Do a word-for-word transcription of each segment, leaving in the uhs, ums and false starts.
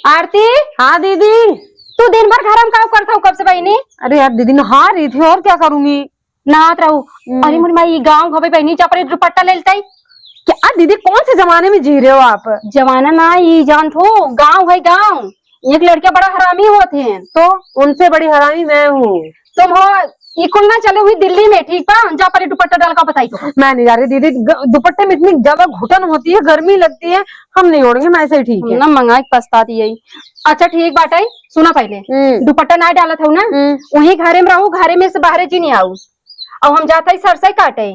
आरती। हाँ दीदी। तू दिन भर घर में का करत हऊ कब से बहिनी? अरे यार दीदी, नहा रही थी, और क्या करूंगी? नहात रहू। हम्म। अरे मोरी माई, ई गाँव हवे बहिनी, जा पर दुपट्टा ले लेतई। क्या दीदी, कौन से जमाने में जी रहे हो आप? जमाना ना, ई जानत हो, गाँव है गाँव। एक लड़कियां बड़ा हरामी होत हैं। तो उनसे बड़ी हरामी मैं हूँ। तुम हो, ई कुल ना चले हुई दिल्ली में, ठीक बा? जा पर दुपट्टा डाल का बताई तो। मैं नहीं जा रही दीदी, ग-, दुपट्टे में इतनी ज्यादा घुटन होती है, गर्मी लगती है, हम नहीं ओढ़ेंगे, मैं ऐसे ही ठीक है। ना मंगाई के पछताती है। अच्छा ठीक बाटे, सुना पहले। हम्म। दुपट्टा ना डालत हऊ ना, हम्म। वहीं घरे में रहू, घरे में से बाहरे जी नहीं आऊ। अब हम जात हई सरसई काटे,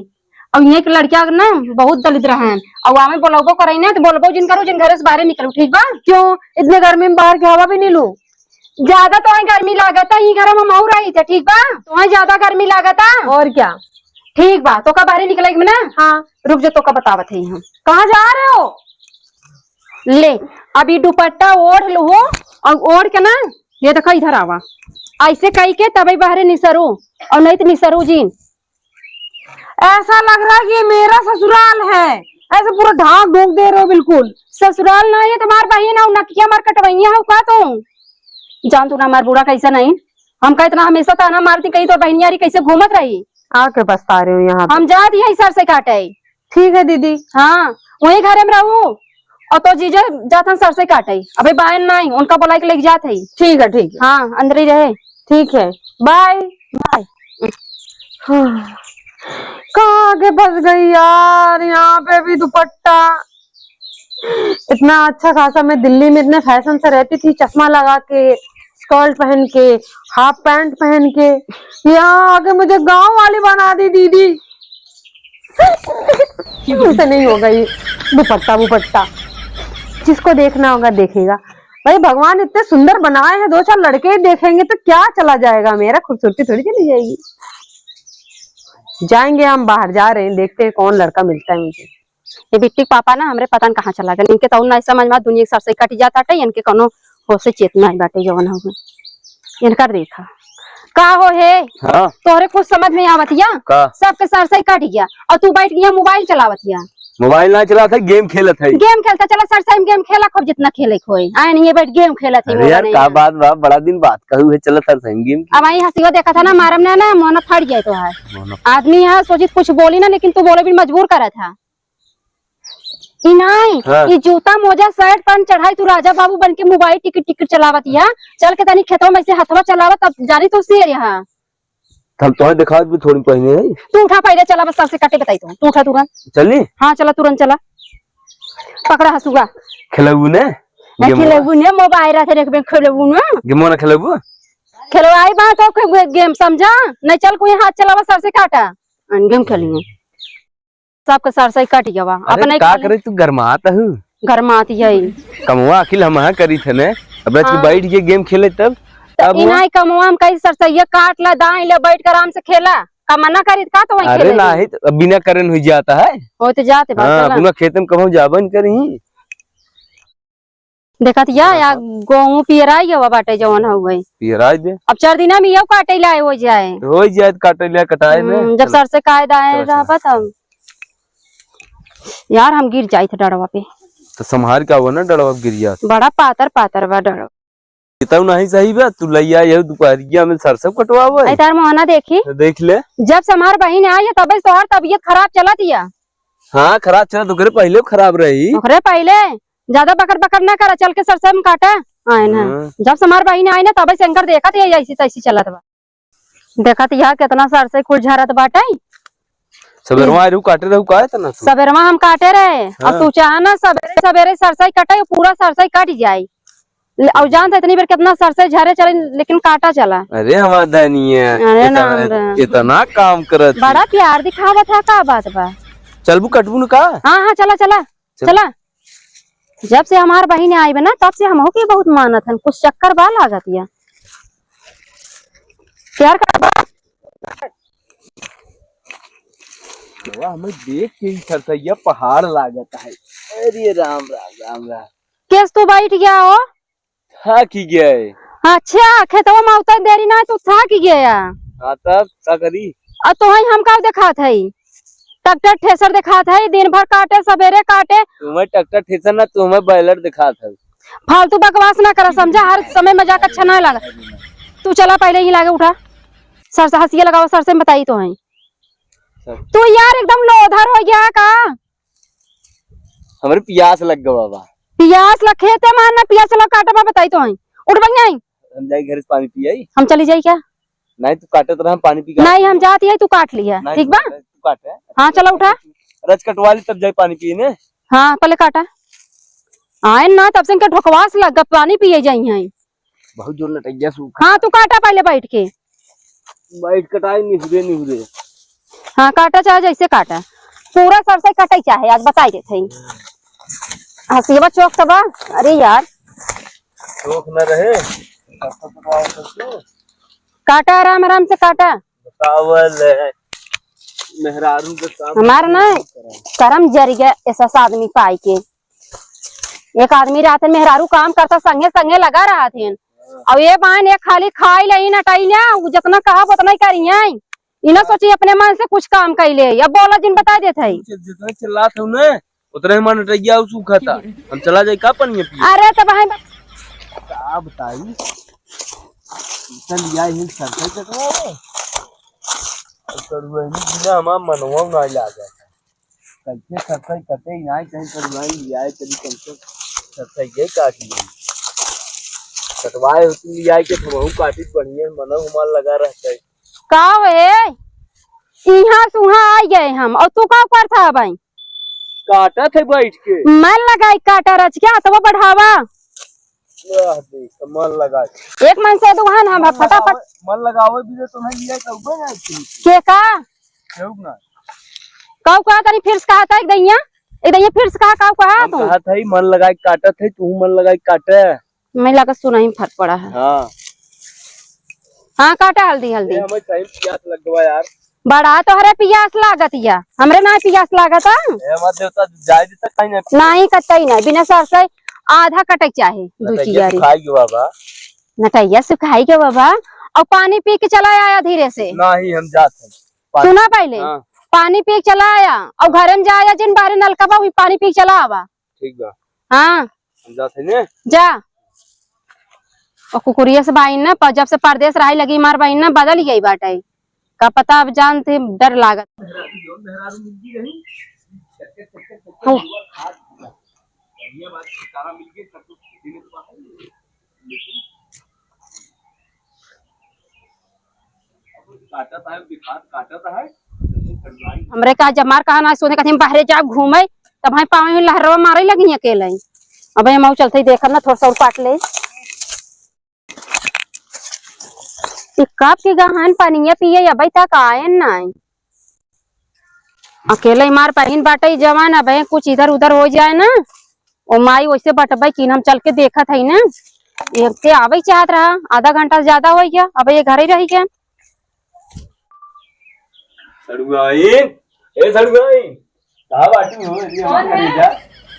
अब यहाँ के लड़किया ना बहुत दलिद्र हैं, अब आवे बोलबो करे ना तो बोलबो जिन करू, जिन घरे से बाहरे निकलू, ठीक बा? क्यों, इतने गर्मी में बाहर की हवा भी नहीं लू? ज्यादा तोहई गर्मी लागत है, ई घर में हम और रही थे, ठीक बा? तोहई ज्यादा गर्मी लागत है। और क्या? ठीक बा, तोका बाहरे निकले में ना। हाँ। रुक जा, तोका बतावत है हम। कहाँ जा रहे हो? ले, अभी दुपट्टा ओढ़ लो और ओढ़ के ना, ये देखो इधर आवा, ऐसे कही के तबे बाहरे निसरू, और नहीं तो निसरू जीन। ऐसा लग रहा है कि ये मेरा ससुराल है, ऐसे पूरा ढाक ढूक दे रहे हो बिल्कुल। ससुराल ना, ये तुम्हार बहिन है, नकिया मार कटवैया हो का तू? जान तू ना हमार बूढ़ा कैसा नहीं, हमका इतना हमेशा ताना मारती, कहीं तोर बहिनियारी कैसे घूमत रही। आके पछता रहे हो यहाँ पे। हम जात यही सरसई काटे। ठीक है दीदी। हाँ, वही घरे में रहू। और तो जीजा जात हन सरसई काटे। अबे बायन नहीं, उनका बुलाई के लेके जात है। ठीक है, ठीक है। हाँ, अंदर ही रहे। ठीक है, बाय। बाय। हाँ, कहाँ आके फंस गई यार, यहाँ पे भी दुपट्टा। इतना अच्छा खासा मैं दिल्ली में इतने फैशन से रहती थी, चश्मा लगा के, स्कर्ट पहन के, हाफ पैंट पहन के, यहाँ आके मुझे गांव वाली बना दी दीदी। मुझसे नहीं होगा ये दुपट्टा वुपट्टा, जिसको देखना होगा देखेगा। भाई भगवान इतने सुंदर बनाए हैं, दो चार लड़के देखेंगे तो क्या चला जाएगा, मेरा खूबसूरती थोड़ी चली जाएगी। जाएंगे हम बाहर, जा रहे हैं, देखते हैं कौन लड़का मिलता है मुझे। ये बिट्टी के पापा ना हमरे पता न कहाँ चला गए। इनके तो ना समझ में दुनिया के सरसई कट जात बाटे, इनके कोनो होश से चेतना नहीं बाटे जवन हो। इनकर देखा का हो हे? हाँ। तोहरे कुछ समझ में आवत या? का? सबके सरसई कट गया और तू बैठ गया मोबाइल चलावत या। मोबाइल ना चलात है, गेम खेलत है। गेम खेलता चला, सरसई में गेम खेला खूब, जितना खेले के होए। आए नहीं ये बैठ गेम खेलत है, अरे यार, का बात बा, बड़ा दिन बात कहू है, चला सरसई में गेम खेल। अब आई हंसी देखा था ना, मारम ना, ना, मोहना फट जाए तो है। मोहना। आदमी है सोचित कुछ बोली ना, लेकिन तू बोले भी मजबूर करा था। ई नाई, हाँ। ई जूता, मोजा, शर्ट, पैंट चढ़ाई, तू राजा बाबू बन के मोबाइल टिकट टिकट चलावत या। चल के तनी खेतवा में से हथवा चलावत, अब जानी तो शेर यहाँ। हम तोहे दिखावत भी थोड़ी पहने है। तू उठा पहले, चला बस सरसई काटे बताई तो। तू उठा तुरंत। चली? हाँ, चला तुरंत चला। पकड़ा हसुआ। खेलबू ने? नहीं गेम खेलबू ने, मोबाइल रहते देख बे खेलबू ने। गेमो ना खेलबू? खेलवाई बा तो खे-, गेम समझा? नहीं चल कोई हाथ चलावा सरसई काटा। अन गेम खेलिए। सबके सरसई कट गवा। अरे अपने का करे तू गरमात हू? गरमात यही। कमवा आखिर हम करी थे ने। अब रात के हाँ। बैठ के गेम खेले तब। त अब इनाई कमवा हम कहीं सरसैया काट ला, दाई ले बैठ के आराम से खेला। का मना करी का तो वहीं अरे खेले। नहीं, तो अब बिना करन हुई जाता है। हो तो जाते बात हाँ, चला। अपना खेत में कहूँ जाबन करी। देखत या, या हाँ। गेहूं पियराई गवा बाटे जवन हउवे। पियराई दे। अब चार दिना में यो काटे लाए हो जाए। हो जाए काटे लाए कटाए में। हम्म, जब चलो। सरसई काट दाए चलो, चलो। रहबा तब। यार हम गिर जाइत डड़वा पे। तो संभार का हुआ ना डड़वा पे गिर जात। बड़ा पातर पातर बा डड़वा। इतउ नहीं सही बा, तू लइया यहू दुपहरिया में सरसों कटवावे। आई तार मोहना देखी। तो देख ले। जब से हमार बहिन आई है तबे से तोहार तबियत खराब चलत या। हाँ, खराब चलत, ओकरे पहिले खराब रही। ओकरे पहिले। ज्यादा बकर बकर ना करा, चल के सरसों में काटा। आए ना। हाँ। जब से हमार बहिन आई ना, तबे से इनकर देखत ही ऐसी तैसी चलत बा। देखत ही केतना सरसों कुल झरत बाटे। सबेरवा आए रहू काटे रहू का इतना तू? सबेरवा हम काटे रहे। हाँ। अब तू चाह ना सबेरे सबेरे सरसों कटे, पूरा सरसों कट जाई। ले, अब जानत इतनी बेर केतना सरसों झरे चले, लेकिन काटा चला। अरे हमार धनिया, अरे इतना, नाम रे। इतना काम करत बड़ा ही। प्यार दिखावत है, का बात बा? चलबू कटबू न का? हाँ, हाँ, चला, चला। चल। चला, जब से हमार बहिन आई बा ना, तब से हमहू के बहुत मानत हन। कुछ चक्कर बा लागत या। प्यार का बा? वाह, हमें देख के ही सरसैया पहाड़ लागत है। अरे राम, राम, राम, राम। केस तू बैठ गया हो? थाकी गए। अच्छा, खेतवा में उतर देरी ना, तू थाकी गया। हाँ, तब का करी? और तो ही हम का देखात है? ट्रैक्टर थ्रेसर देखात है, दिन भर काटे, सबेरे काटे। तुम्हें ट्रैक्टर थ्रेसर ना, तुम्हें बैलर देखात है। फालतू बकवास ना करा, समझा? हर समय मजाक अच्छा ना लगा। तू चला पहले ही लागे उठा, सर से हंसिया लगावा, सर से बताई तो है। सर। तू यार एकदम लोधर हो गया का? हमरे पियास लग गवा बा। पियास लग खेते मार ना, पियास लग काटे बा, बताई तो है। उठ बन जाई। हम जाई घर से पानी पियाई। हम चली जाई क्या? नहीं, तू काटत रहा, हम पानी पी के नहीं, हम जाती है, तू काट लिया, नहीं, ठीक बा? नहीं, तू काट है। हाँ, चलो उठा। रच कटवा ली, तब जाई पानी पिए ने। हाँ, पहले काटा। आए ना, तब से इनके ढोकवास लग गवा, पानी पिए जाई हैं। बहुत जोर नटैया सूखा। हाँ, तू काटा पहले बैठ के। बैठ कटाई निहुरे निहुरे। हाँ, काटा चाहे जैसे काटा, पूरा सरसों कटाई चाहे, आज बताई देत हई। हंसिया चौक तबा। अरे यार, चौक न रहे। काटा, आराम आराम से काटा। बतावल है, मेहरारू के काम हमार ना करम। करम जरि गए ऐसा आदमी पाई के। एक आदमी रहते मेहरारू काम करता, संगे संगे लगा रहत हैं। हाँ। और ये बहन एक खाली खाई ले, नटैया, उ जितना कहब उतना ही करिए। ई ना सोची अपने मन से कुछ काम कैले, अब बोला जिन बता देत है। जितना चिल्लात हूँ ना, उतने ही मन नटैया सूखा था। हम चला जाए का पनिया पिए? अरे तो बहन का बताई, इतना लिया ही सरसों कटवा रे। अब करुआ ही बिना हमार मनवा ना लागा। कैसे सरसों कटे, यहाँ कहीं करुआ ही लिया है, कभी कम से सरसों ये काट लिया। कटवाए होती लिया के हमहू काटी बढ़िया मनवा हमार लगा रहता है। का हे? इहाँ से उहाँ आ गए हम, और तू का करत है भाई? काटत है बैठ के। मन लगाई काटा रच के, अथवा बढ़ावा। वाह देख, मन लगाई। एक मन से दुहान हम मन फटाफट। लगावे, मन लगावे भी तो नहीं लिया, तो उबे ना आती। के का? केहू ना। काऊ कहा तनी फिर से कहा था एक दैया, एक दैया फिर से कहा, काऊ कहा हम तू? कहा था ही, मन लगाई काटत है, तू मन लगाई काटे। मैं लागत सुनाई में फट पड़ा है। हाँ। हाँ, काटा हल्दी, हल्दी। ए, हमें सही पियास लग गवा यार। बड़ा तोहरे पियास लागत या, हमरे ना पियास लागत है। ए, हमार देवता जाए दी तक कहीं नहीं। नहीं, कतई नहीं, बिना सरसों आधा कटे चाहे, दू नटैया चियारी। सुखाई के बाबा। नटैया सुखाई के बाबा, और पानी पी के चला आया धीरे से। नहीं, हम जात हैं। पानी सुना पहले, हाँ। पानी पी के चला आया, और घरे में जाया जिन बाहरे नलका बा, वही पानी पी के चला आवा। ठीक बा। हाँ। हम जात हई ने। जा। और कुकुरिया से बाइन ना, प-, जब से परदेस रहे लगी मार बाइन ना, बदल गई बाटे। का पता, अब जानते डर लागत। हाँ। काटत है, बिखात काटत है। हमरे का जमार कहा ना सोने कथी हम बाहरे जाब घूमे, तब हम पावे में लहरवा मारे लगी अकेले। अब हम चलते ही देखब ना, थोड़ा सा और काट ले। एक कप के गहन पनिया पिए अबे तक आयन नाई। अकेले ही मार पाइन बाटे जवान, अबे कुछ इधर उधर हो जाए ना, ओ माई वैसे बटबे कि हम चल के देखत हई ना। एक ते आवे चाहत रहा, आधा घंटा से ज्यादा हो गया, अब ये घरे रह गया। सड़ुआइन, ए सड़ुआइन, कहाँ बाटी हो? अरे कौन हमार है? करेजा।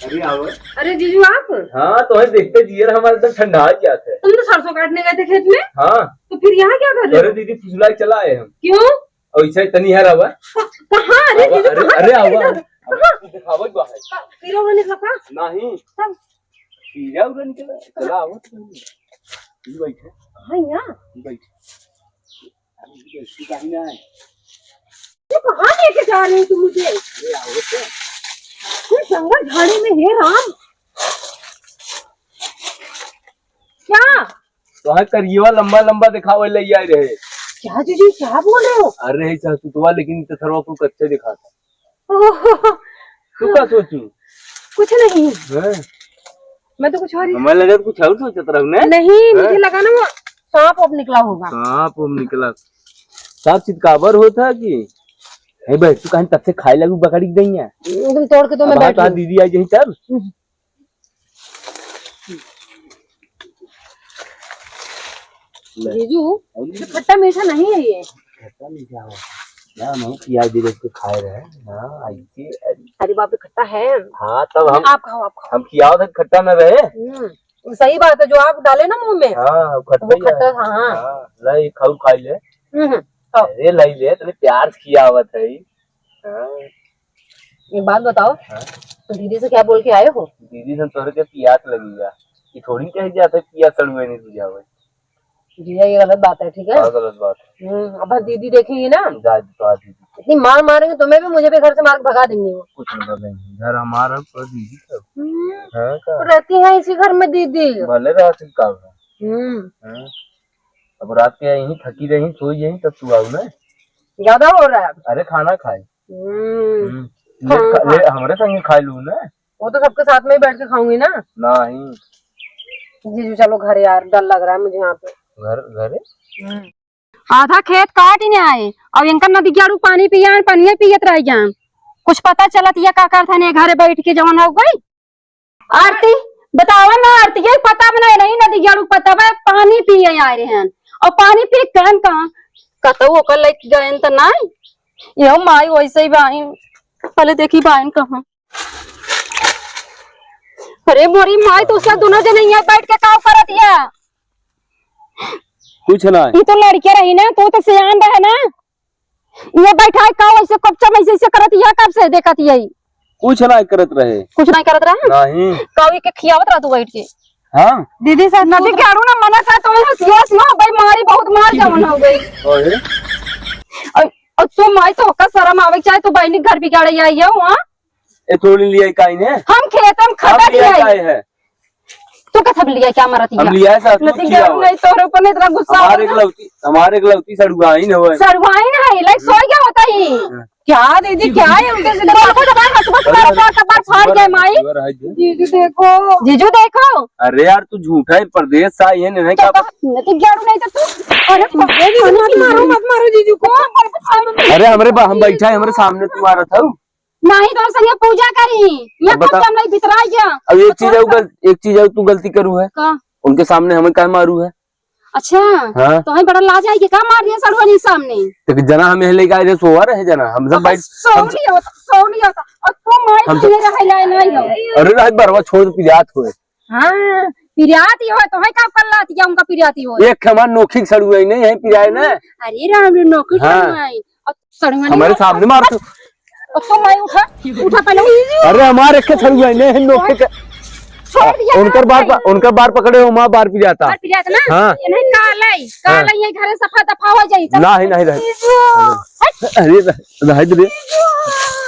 अरे आओ। अरे जीजू आप? हाँ, तोहे देखते जियर हमार एकदम ठंडा आ गया था। तुम तो सरसों काटने गए थे खेत में। हाँ। तो फिर यहाँ क्या कर रहे अरे हो? दीदी, फुसला के चला आए हम। क्यों? और इच्छा इतनी है रवा। क-, कहाँ? अरे आवा, जीजू, अरे, कहाँ अरे, आवा। कहाँ? तू दिखावत बा है। क-, हीरो होने का का? नहीं। तब? हीरा उरा निकला। चला, आवा तो। ये बैठे। हाँ, यहाँ। ये बैठे। अरे, ये बैठे, कहीं ना है। ये कहाँ लेके जा रहे हो तुम मुझे? अरे, आओ तो। ये जंगल झाड़ी में, हे राम। क्या? तोहे करियवा लंबा लंबा दिखावे ले आए रहे। क्या जीजी, क्या बोल रहे हो? अरे, ससुतवा, लेकिन तथरवा को कच्चे दिखाता। ओह। तू का सोचू? कुछ नहीं। हैं? मैं तो कुछ और ही हमें लगा कुछ और सोचत रहू ने। नहीं, हैं? मुझे लगा ना वो सांप वाप निकला होगा। सांप वाप निकला। सांप चितकाबर होता कि? हे बे, तू कहीं तब से खाए लगू बकरी के दहिया। तुम तोड़ के तो मैं अब हाँ, बैठ तोहार लूँ। दीदी आई जही तब। हम्म। ले। जीजू, और ये खट्टा मीठा नहीं है ये। खट्टा मीठा हो। ना, नहीं, पियाज धीरे से खाए रहे। हाँ, आई के, अरे। अरे बाप रे, खट्टा है। हाँ, तब हम, आप खाओ, आप खाओ। हम खियाओ तो खट्टा ना रहे। हम्म, सही बात है, जो आप डाले ना मुंह में, हाँ, खट्टा वो ही है। खट्टा था, हाँ। हाँ, ले, ये खाऊ, खाई ले। हम्म, खाओ। अरे, लाई ले, तने प्यार से खियावत है। हाँ। एक बात बताओ, हाँ? तो दीदी से क्या बोल के आए हो? दीदी से तोहरे के पियास लगी है। कि थोड़ी कहे जाता है, पिया सड़ुए नहीं तू जावे। भैया, ये गलत बात है, ठीक है? हाँ, गलत बात है। हम्म, अब दीदी देखेंगी ना। जा, जा, दीदी। इतनी मार मारेंगे तुम्हें भी, मुझे भी घर से मार के भगा देंगी वो। कुछ नहीं भगाएंगे, घर हमारा, पर दीदी सब। हम्म, हाँ, का? रहती है इसी घर में दीदी। भले रहती का है। हम्म। हाँ। अब रात के यहीं थकी रही, सोई यहीं, तब तू आओ ना। ज्यादा हो रहा है। अरे, खाना खाए। हम्म। हम्म। ले, हाँ, खा, ले, हाँ। हमरे संगे खा लू ना। वो तो सबके साथ में ही बैठ के खाऊंगी ना। नहीं। जीजू, चलो घर यार, डर लग रहा है मुझे यहाँ पे। घर, घरे? हम्म। आधा खेत काट ही नहीं आए और इनका नदी के आड़ू पानी पिया, पानी पियत रह गया। कुछ पता चलत या का करत हन ये घरे बैठ के जवन हो गई? आरती, बतावा ना आरती, ये पता बनाए नहीं, नदी के आड़ू पता बा, पानी पिए आए रहे हैं और पानी पी के हम कहाँ कतौ ओकर लेके गए त नहीं। यह माई वैसे ही बाहिन, पहले देखी बाहिन कहाँ। अरे मोरी माई, तो उसका दोनों जने यहाँ बैठ के काव करत या? कुछ ना। ये तो लड़के रही ना, तू तो सियान रहे ना। ये बैठा है का वैसे कब से ऐसे, ऐसे करत या, कब से देखत यही? कुछ ना करत रहे। कुछ नहीं करत रहा? नहीं। कावी के खियावत रहा तू बैठ के? हाँ। दीदी से नदी के आड़ू ना मना का तो हंसियो हंसियो हो गई, मारी बहुत मार जवन हो गई। ओए। और, और तू माई तो ओका शर्म आवे के चाहे, तू बहनी के घर बिगाड़े आई है वहाँ। ए थोड़ी लिया काई ने? हम खेत में हम खटत लिया है। काई है? तू कथब लिया क्या मरत हम या? लिया है सासू नती की जरूर आवाज। नहीं, तोहरे ऊपर नहीं इतना गुस्सा हमारे होता। इकलौती, हमारे इकलौती सड़ुआइन हवे। सड़ुआइन है, लाइक सोई क्या होता ही? हाँ। क्या दीदी, क्या है उनके से? बोल, बोल, बोल, हंस, हंस, अरे, मारो, अरे, मार, कपार फाड़ अरे, गया, माई। अरे, अरे, जीजू देखो। जीजू देखो। अरे यार, तू झूठा है, परदेस से आई है, नहीं तो क्या कहा, नती जरूर नहीं तो तू। अरे, मत मारो, मत मारो जीजू को। अरे, हमरे बा-, हम बैठा है, हमरे सामने तू मारत हऊ। नाही तो संगे पूजा करी। ये अब बता। कब जमलाई बितरा गया। अब एक तो चीज और तू गल-, एक चीज और तू गलती करू है। का? उनके सामने हमें काहे मारू है? अच्छा। हाँ। तो हमें बड़ा लाज आई कि का मार दिया सड़ुआ नहीं सामने। तो जना हमें लेके आए रहे, सोवा रहे जना, हम सब अब बैठ-, सो हम सब लिया होता, सो लिया होता। और तू मार हम तो सब ये रहे लाए नहीं हो। अरे रहे बरवा छोड़ पिरात होए। हाँ, पिरात ही होए, तो है का कर लात या उनका पिरात ही होए। एक हमार नोखी सड़ुआ ही नहीं है पिराए ना। अरे राम रे, नोखी हाँ। सड़ुआ है। और सड़ुआ नहीं हमारे होता। सामने मार तू। और तो मैं उठा, उठा पहले। अरे हमारे एक सड़ुआ ही नहीं है, नोखे के। छोड़ दिया उनकर ना बार भाई। प-, उनकर बार पकड़े हो, माँ बार पिराता। बार पिराता ना? हाँ। ये नहीं काल है, काल हाँ। है, ये घरे सफा दफा हो जाई, तब नहीं, नहीं, नहीं। जीजू। अरे, रह, रह दे। जीजू।